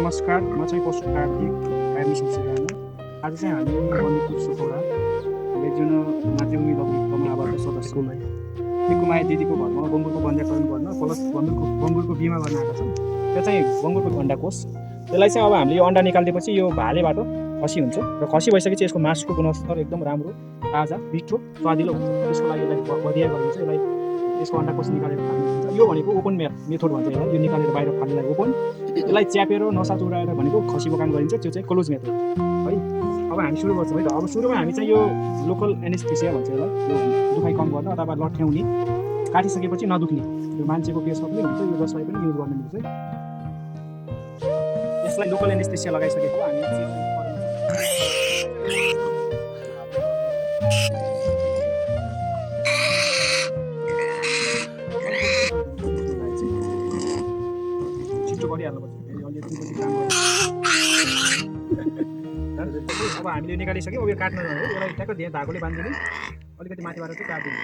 नमस्कार, म चाहिँ पशु कार्तिक एडमिसन सिकाउन। आज चाहिँ हामी बन्दीपुर सुखौरा एकजना माध्यमिक तमाबाट सदस्य कुमाया दिदीको घरमा बङ्गुरको बन्ध्याकरण गर्न प्लस बङ्गुरको बिमा गर्न आएका छन्। त्यो चाहिँ बङ्गुरको अन्डा कोष। त्यसलाई चाहिँ अब हामीले यो अन्डा निकालिदिएपछि यो भालेबाट खसी हुन्छ र खसी भइसकेपछि यसको मासुको गुणस्तर एकदम राम्रो, ताजा, मिठो, स्वादिलो हुन्छ। त्यसको लागि यसलाई बधिया गरिन्छ। यसलाई यसको अन्डा कोष निकालेर खानु हुन्छ। यो भनेको ओपन मेथड भन्छ यसलाई। यो निकालेर बाहिर फाल्नेलाई ओपन, यसलाई च्यापेर नसा चुराएर भनेको खसी बोकान गरिन्छ। त्यो चाहिँ क्लोज मेथड है। अब हामी सुरु गर्छौँ है त। अब सुरुमा हामी चाहिँ यो लोकल एनेस्थेसिया भन्छ यसलाई, यो दुखाइ कम गर्न अथवा लट्ठ्याउने, काटिसकेपछि नदुख्ने, यो मान्छेको केसमा पनि हुन्छ, यो जसलाई पनि युज गर्न मिल्छ। यसलाई लोकल एनेस्थेसिया लगाइसकेको हामी छिटो गरिहाल्नुपर्छ। अब हामीले निकालिसक्यौँ। अब यो काट्न हो, यसलाई ट्याक्क धागोले बाँधिदिने, अलिकति माथिबाट चाहिँ काटिदिने।